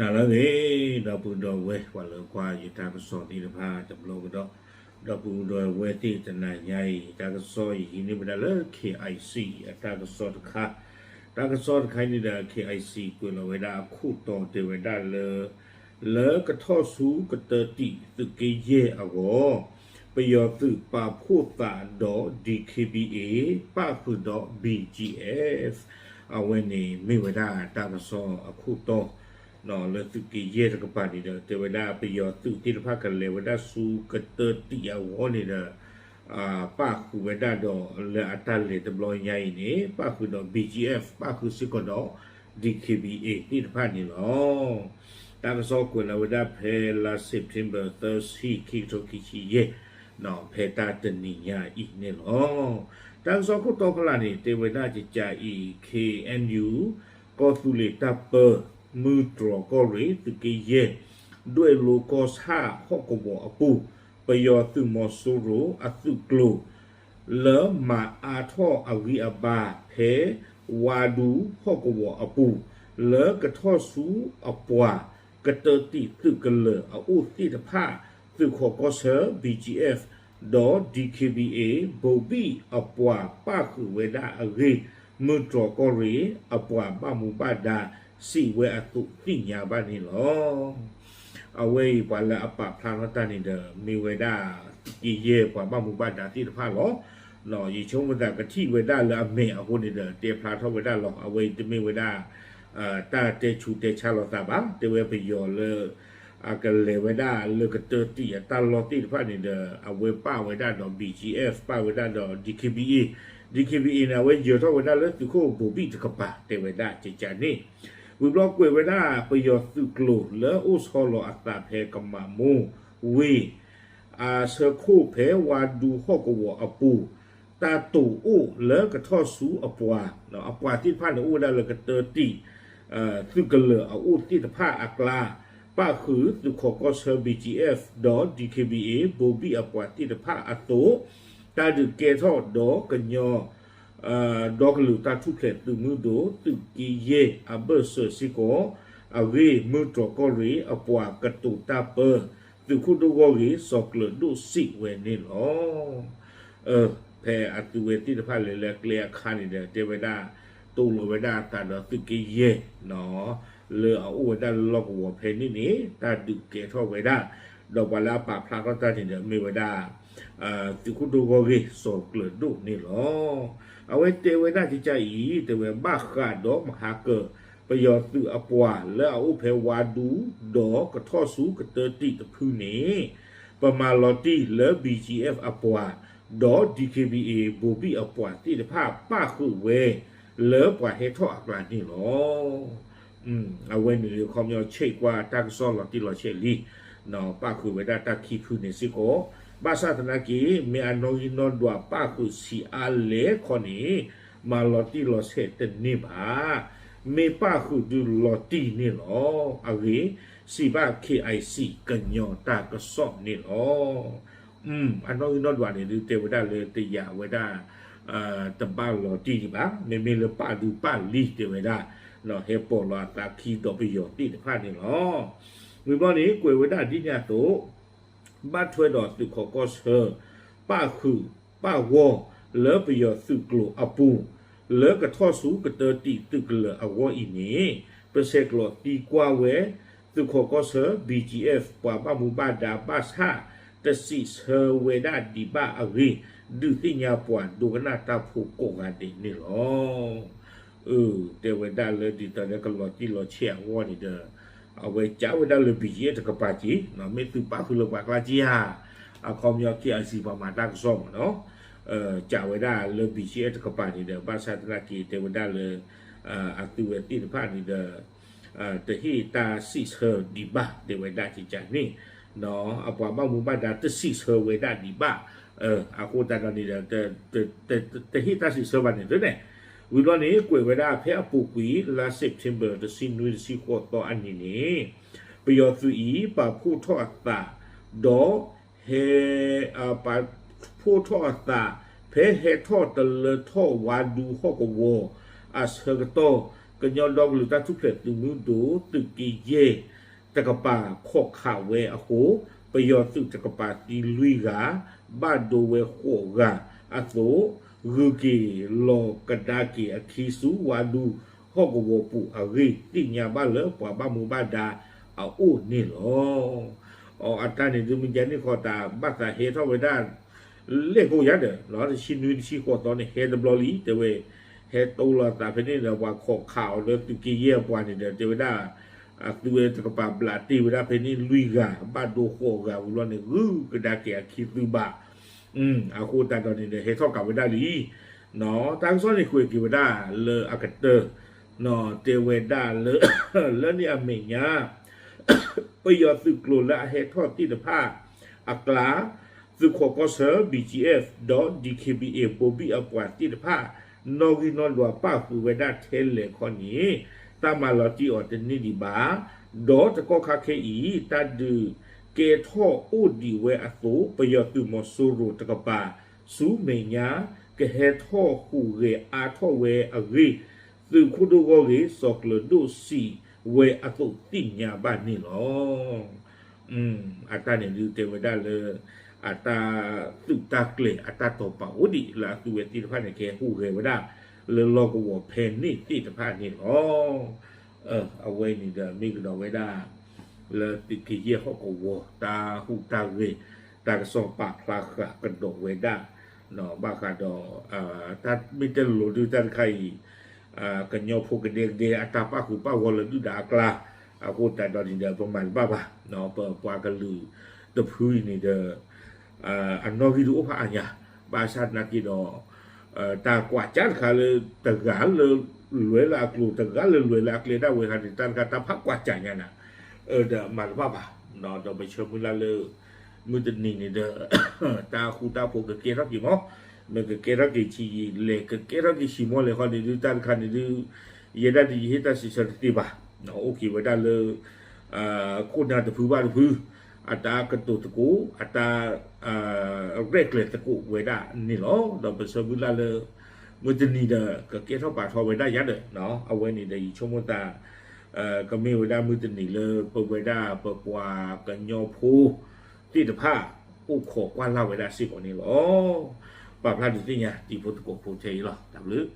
နၤလၢအဂ့ၤ, ဒီပုၢ်ဒီဝဲၢ် ပှၤလၢကွၢ်ယတၢ်ကစီၣ်သ့ၣ်တဖၣ်တဘျီကဒီး, ဒီပုၢ်ဒီဝဲၢ်သ့ၣ်တနၤညါအံၤ တၢ်ကစီၣ်ယဟံးန့ၢ်ဝဲဒၣ်လၢ K I C အတၢ်ကစီၣ်တခါ, တၢ်ကစီၣ်တခါအံၤန့ၣ်ဒီး K I C ကွဲးလီၤဝဲဒၣ်အခိၣ်တီတဲဝဲဒၣ်လၢ လၢကထီၣ်ဆူကတၢၢ်တံာ်သုးက့ယဲၢ်အဂီၢ် ပယီၤသုးပာ်ဖှိၣ်သးဒီး D K B A ပၣ်ဃုာ်ဒီး B G F အဝဲန့ၣ်မ့ၢ်ဝဲဒၣ်တၢ်ကစီၣ်အခိၣ်တီ လၢသုးက့ယဲၢ်တကပၤန့ၣ်ဒီး တဲဝဲဒၣ်ပယီၤသုးသ့ၣ်တဖၣ်ကလဲၤဝဲဒၣ်ဆူကတၢၢ်တံာ်အဂီၢ်န့ၣ်ဒီး ပာ်ဃုာ်ဝဲဒၣ်ဒီးလၢအတၢ်လဲၤတဘျီညါအံၤန့ၣ် ပာ်ဃုာ်ဒီး B G F ပာ်ဃုာ်စ့ၢ်ကီးဒီး D K B A သ့ၣ်တဖၣ်န့ၣ်လီၤ. တၢ်ကစီၣ်ကွဲးလီၤဝဲဒၣ်ဖဲလါ September သၢဆံ ခံကထိခံဆံယဲၢ် ဖဲတၢ်တနံၤညါအံၤန့ၣ်လီၤ. တၢ်ကစီၣ်ခိၣ်တီဖီလာ်န့ၣ် တဲဝဲဒၣ်ကကးအံၤ K N U ကီၢ်သူလ့ၤတၢ်ပၢ မုၢ်တြီၤကီၢ်ရ့ၣ် သုးက့ယဲၢ် ဒွဲၣ်လိကီၢ်ဆၣ်ဟီၣ်ကဝီၤအပူၤ ပယီၤသုးမီၤစိရိၤအသုးကျိၤ လၢမၤအါထီၣ်အဂံၢ်အဘါဖဲ ဝါဒူဟီၣ်ကဝီၤအပူၤ လၢကထီၣ်ဆူအပှၤကတၢၢ်တံာ်သုးကလၢၤအအိၣ်သ့ၣ်တဖၣ် သုးခိးကီၢ်ဆၢ B G F ဒီး D K B A ဘိၤဘံၣ်အပှၤပၣ်ဃုာ်ဝဲဒၣ်အဂ့ၢ် မုၢ်တြီၤကီၢ်ရ့ၣ် အပှၤဘၣ်မူဘၣ်ဒါ စံးဝဲအသိးသ့ၣ်ညါဘၣ်န့ၣ်လီၤ. အဝဲအံၤပှၤလၢအပာ်ဖျါထီၣ်တၢ်န့ၣ်ဒီး မ့ၢ်ဝဲဒၣ် သုးက့ယဲၢ်ပှၤဘၣ်မူဘၣ်ဒါသ့ၣ်တဖၣ်လီၤ. ယဆိကမိၣ်သးကထံၣ်ဝဲဒၣ်လၢအမဲာ်အဃိန့ၣ်ဒီး တဲဖျါထီၣ်ဝဲဒၣ်လီၤ. အဝဲအံၤတမ့ၢ်ဝဲဒၣ် တၢ်တဲဆူးတဲဆါလိာ်သးဘၣ်. တဲဝဲပယီၤလၢ အကလဲၤဝဲဒၣ်လၢကတၢၢ်တံာ်အတၢ်လီၢ်သ့ၣ်တဖၣ်န့ၣ်ဒီး အဝဲပာ်ဝဲဒၣ်ဒီး B G F ပာ်ဝဲဒၣ်ဒီး D K B A, D K B A န့ၣ် အဝဲယၢၤထီၣ်ဝဲဒၣ်လၢသုးခိၣ်ဘိၤဘံၣ်တကပၤ တဲဝဲဒၣ်ကကးန့ၣ် ဝံၤဘျီကွဲးဝဲဒၣ် ပယီၤသုးကျိၤလၢအိၣ်ဆီလီၤအသးဖဲကမးမိၢ်ဝ့ၢ် အဆၢခိၣ်ဖဲဝါဒူဟီၣ်ကဝီၤအပူၤ တၢ်တိာ်အိၣ်လၢကထီၣ်ဆူအပှၤ, အပှၤသ့ၣ်တဖၣ်န့ၣ်အိၣ်ဝဲဒၣ်လၢကတၢၢ်တံာ် သုးကလၢၤအအိၣ်သ့ၣ်တဖၣ်အကျါ, ပၣ်ဃုာ်သုးခိးကီၢ်ဆၢ B G F ဒီး D K B A ဘိၤဘံၣ်အပှၤသ့ၣ်တဖၣ်အသိး, တၢ်ဒုးကဲထီၣ်ဒီးကညီ ဒီကလုာ်တၢ်ထူၣ်ဖျဲးသုးမုၢ်ဒိၣ် သုးက့ယဲၢ်အဘၢၣ်စၢၤစ့ၢ်ကီး, အဂ့ၢ်မုၢ်တြီၤကီၢ်ရ့ၣ်အပှၤကတိၤတၢ်ပၢ သုးခိၣ်ဒိၣ်ဂီၢ်ဂ့ၢ် စီၤကျၢၤဒိၣ်စံးဝဲန့ၣ်လီၤ. ဖဲအသုဝဲသ့ၣ်တဖၣ်လဲၤလၢကျဲအခါန့ၣ်ဒီး တဲဝဲဒၣ် တိာ်လီၤဝဲဒၣ်အသးဒီးသုးက့ယဲၢ် လၢအအိၣ်ဝဲဒၣ်လၢလီၢ်ကဝီၤဖဲန့ၣ်န့ၣ် တၢ်ဒုးကဲထီၣ်ဝဲဒၣ်, ဒီးပှၤလၢအပာ်ဖျါထီၣ်တၢ်န့ၣ်ဒီး မ့ၢ်ဝဲဒၣ် သုးခိၣ်ဒိၣ်ဂီၢ်ဂ့ၢ် စီၤကျၢၤဒိၣ်န့ၣ်လီၤ. အဝဲတဲဝဲဒၣ်ကကးအံၤ တဲဝဲဘၣ်ဃးဒီးမဟါကၢၤ ပယီၤသုးအပှၤလၢအအိၣ်ဖဲဝါဒူ ဒီးကထီၣ်ဆူကတၢၢ်တံာ်တဖုန့ၣ် ပမၤလီၤတံၢ်လၢ B G F အပှၤ ဒီး D K B A ဘိၤဘံၣ်အပှၤသ့ၣ်တဖၣ် ပၣ်ဃုာ်ဝဲလၢပှၤဟဲထီၣ်အကျါန့ၣ်လီၤ. အဝဲန့ၣ်အခီပညီ ဆဲးကွၢ်တၢ်ကစီၣ်လီၤတံၢ်လီၤဆဲးလံ, ပၣ်ဃုာ်ဝဲဒၣ်တၢ်ခံဖုန့ၣ်စ့ၢ်ကီး, ဘၣ်ဆၣ်သနာ်က့ မ့ၢ်အနီၣ်ဂံၢ်နီၣ်ဒွးပၣ်ဃုာ်ဆံးအါလဲၣ်ခီန့ၣ် မၤလီၤတံၢ်လီၤဆဲးတန့ၢ်ဘၣ်. မ့ၢ်ပၣ်ဃုာ်ဒုးလီၤတံၢ်န့ၣ်လီၤ. အဂ့ၢ် စံးဘၣ် K I C ကညီတၢ်ကစီၣ်န့ၣ်လီၤ. အနီၣ်ဂံၢ်နီၣ်ဒွးန့ၣ်ဒုးတဲဝဲဒၣ်လၢတယာ်ဝဲဒၣ် တဘၣ်လီၤတံၢ်ဒံးဘၣ်, မ့မ့ၢ်လၢပၣ်ဒုးပၣ်လံတဲဝဲဒၣ်, ဟဲပိာ်လီၤအသးခံဒီးပယီၤသ့ၣ်တဖၣ်န့ၣ်လီၤ. ဝံၤဘျီန့ၣ် ကွဲးဝဲဒၣ်ဒ်န့ၣ်အသိး ဘၣ်ထွဲဒီးသုးခိးကီၢ်ဆၢ ပၣ်ဃုာ်ပၣ်ဂီၢ်လၢပယီၤသုးကျိၤအပူၤ လၢကထီၣ်ဆူကတၢၢ်တံာ်သုးကလၢၤအဂီၢ်အံၤန့ၣ် ပဆဲးကျိးသံကွၢ်ဝဲ သုးခိးကီၢ်ဆၢ B G F ပှၤဘၣ်မူဘၣ်ဒါဘၣ်ဆၣ် တစံးဆၢဝဲဒၣ်ဒံးဘၣ်အဂ့ၢ် ဒုးသ့ၣ်ညါပှၤဒိကနၣ်တၢ်ဖိကိးဂၤဒဲးန့ၣ်လီၤ. တဲဝဲဒၣ်လၢဒ်သိးလၢကလီၤတံၢ်လီၤဆဲးအဂီၢ်န့ၣ်ဒီး အဝဲကးဝဲဒၣ်လၢ B G F တကပၤက့ၤ, မ့ၢ်သုးပၣ်ဃုာ်လၢပှၤကျါက့ၤဧါ, အခီပညီ K I C ပှၤမၤတၢ်ကစီၣ်မ့ၢ်နီၤ, ကးဝဲဒၣ်လၢ B G F တကပၤန့ၣ်ဒီး ဘၣ်ဆၣ်သနာ်က့ တဲဝဲဒၣ်လၢ အသုဝဲသ့ၣ်တဖၣ်န့ၣ်ဒီး တဟ့ၣ်တၢ်စံးဆၢဒံးဘၣ် တဲဝဲဒၣ်ကကန့ၣ်, အပှၤဘၣ်မူဘၣ်ဒါတစံးဆၢဝဲဒၣ်ဒံးဘၣ်, အဃိသတးဒီးန့ၣ်ဒီး တဟ့ၣ်တၢ်စံးဆၢဘၣ်န့ၣ်န့ၣ်, ဝံၤဘျီန့ၣ် ကွဲးဝဲဒၣ်ဖဲအပူၤကွံာ် လါ September တဆံနွံ တဆံဃိးသီအနံၤန့ၣ် ပယီၤသုးအံၤ ပာ်ဖှိၣ်ထီၣ်အသး ဒီး ဟဲ ပာ်ဖှိၣ်ထီၣ်အသး ဖဲဟဲထီၣ်တလၢထီၣ်ဝါဒူဟီၣ်ကဝီၤ အဆၢကတီၢ် ကညီဒီကလုာ်တၢ်ထူၣ်ဖျဲးသုးမုၢ်ဒိၣ် သုးက့ယဲၢ်တကပၤ ခိးခးဝဲအဃိ ပယီၤသုးတကပၤသံလွံၢ်ဂၤ ဘၣ်ဒိဝဲဃိးဂၤအသိး ဂုၤက့ၤလီၤကဒါက့ၤအခံဆူဝါဒူဟီၣ်ကဝီၤပူၤအဂ့ၢ် သ့ၣ်ညါဘၣ်လၢပှၤဘၣ်မူဘၣ်ဒါအအိၣ်န့ၣ်လီၤ. အတၢ်န့ၣ်ဒုး မ့ၢ်ကန့ၣ်ဃီ တၢ်ဘၣ်သးဟဲထီၣ်ဝဲဒၣ် လဲၣ်ကိယါဒီး တဆံနွံတဆံဃိးသီန့ၣ် ဟဲတဘျီလံ တဲဝဲ ဟဲတိလီၤသးဖဲန့ၣ်ဒီး ပှၤခိးခးအီၤလၢသုးက့ယဲၢ်အပှၤန့ၣ်ဒီး တဲဝဲဒၣ် အသုဝဲတကပၤဘျးတ့ၢ်ဝဲဒၣ်ဖဲန့ၣ်လွံၢ်ဂၤ ဘၣ်ဒိဃိးဂၤဝံၤလီၤန့ၣ် ဂုၤကဒါက့ၤအခံသုဘၣ် အဃိသတးဒီးန့ၣ်ဒီး ဟဲထီၣ်ကးဝဲဒၣ်လံ. တၢ်ကစီၣ်န့ၣ်ကွဲးက့ၤဝဲဒၣ်လၢအကတၢၢ် တဲဝဲဒၣ်လၢ လၢန့ၣ်အမဲာ်ညါ ပယီၤသုးကျိၤလၢအဟဲထီၣ်သ့ၣ်တဖၣ်အကျါ သုးခိးကီၢ်ဆၢ ဘီကၠံအ့ၣ် ဒီး ဒံၣ်ခ့ဘံၣ်အ့ၣ် ဘိဘံၣ်အပှၤသ့ၣ်တဖၣ် နီၣ်ဂံၢ်နီၣ်ဒွးပၣ်ဃုာ်ဝဲဒၣ်ထဲလဲၣ်ခီန့ၣ် တၢ်မၤလီၤတံၢ်အီၤတန့ၢ်ဒံးဘၣ်. ဒီးတကီၢ်ခါခဲအံၤ တၢ်ဒုးကဲထီၣ်အိၣ်ဒံးဝဲအသိး ပယီၤသုးမီၤစိရိၤတကပၤ ဆူမဲာ်ညါ ကဟဲထီၣ်ဟူးဂဲၤအါထီၣ်ဝဲအဂ့ၢ် သုးခိၣ်ဒိၣ်ဂီၢ်ဂ့ၢ် စီၤကျၢၤဒိၣ်စံးဝဲအသိးသ့ၣ်ညါဘၣ်န့ၣ်လီၤ. အတၢ်န့ၣ်ဒုးတဲဝဲဒၣ်လၢ အတၢ်သုးတၢ်ကျဲၤအတၢ်တီၤပာ်အိၣ်ဒံးလၢအသုဝဲသ့ၣ်တဖၣ်န့ၣ် ကဟဲဟူးဂဲၤဝဲဒၣ် လၢလီၢ်ကဝီၤဖဲန့ၣ်သ့ၣ်တဖၣ်န့ၣ်လီၤ. အဝဲန့ၣ်ဒီးမ့ၢ်ကဒီးဝဲဒၣ် လၢသုးက့ယဲၢ်ဟီၣ်ကဝီၤ တၢ်ဟူးတၢ်ဂဲၤ တၢ်ကစီၣ်ပာ်ဖျါဃာ်ကဒီးဝဲဒၣ် ဘၣ်ဃးဒီး တၢ်မ့ၢ်တဲလိၤလိၤဒုးတၢ်တခါအံၤ ကညီဖိကဒဲကဒဲအတၢ်ပာ်ဃုာ်ပာ်ဂီၤလၢဒုၣ်ဒါအကျါ အဃိသတးဒီးန့ၣ်ဒီး ပမၤတဘၣ်ဘၣ် ပပှၤကလုာ်တဖုအံၤန့ၣ်ဒီး အနီၣ်ဂံၢ်တအိၣ်ဖးအါညါ ဘၣ်ဆၣ်သနာ်က့ဒီး တၢ်ကွၢ်ကၢ်တခါလၢ တဂၤလၢလွဲလၢအကျိၤ တဂၤလၢလွဲလၢအကျဲဒၣ်ဝဲခါန့ၣ် တၢ်တခါတၢ်ဖးကွၢ်ကၢ်ညါနၤ ဒီးမၤတဘၣ်ဘၣ် ဒီးပဆၢမုၢ်လၢ်လၢ မုၢ်တနံၤန့ၣ်ဒီး တၢ်ဃူတၢ်ဖိးကကဲထီၣ်က့ၤမီၢ် မ့ၢ်ကကဲထီၣ်က့ၤဆံးယံာ်လဲၣ် ကကဲထီၣ်က့ၤဆံးမီၢ်လဲၣ်ခီန့ၣ်ဒုး တၢ်တခါန့ၣ်ဒုး ယဲဒၣ်ဒ်ယဟ့ၣ်တၢ်စံးဆၢတသ့ဘၣ် အိၣ်က့ၤဝဲဒၣ်လၢ ခိၣ်နၢ်တဖုဘၣ်တဖု အတၢ်ကတိၤသကိး အတၢ် ရဲၣ်ကျဲၤသကိးဝဲဒၣ်န့ၣ်လီၤ. ဒီးပဆၢမုၢ်လၢ်လၢ မုၢ်တနံၤဒီး ကကဲထီၣ်ပာ်ထီၣ်ဝဲဒၣ်ယါဒီး အဝဲန့ၣ်ဒီးယဆိကမိၣ်သး ကမ့ၢ်ဝဲဒၣ်မုၢ်တနံၤလၢပဝဲဒၣ်ပပှၤကညီဖိသ့ၣ်တဖၣ် အိၣ်ခိးကွၢ်လၢ်ဝဲဒၣ်စ့ၢ်ကီးန့ၣ်လီၤ. ပာ်ဖျါဒုးသ့ၣ်ညါတံၤဖိသကိးဖိထဲအံၤလီၤ. တၢ်ဘျုး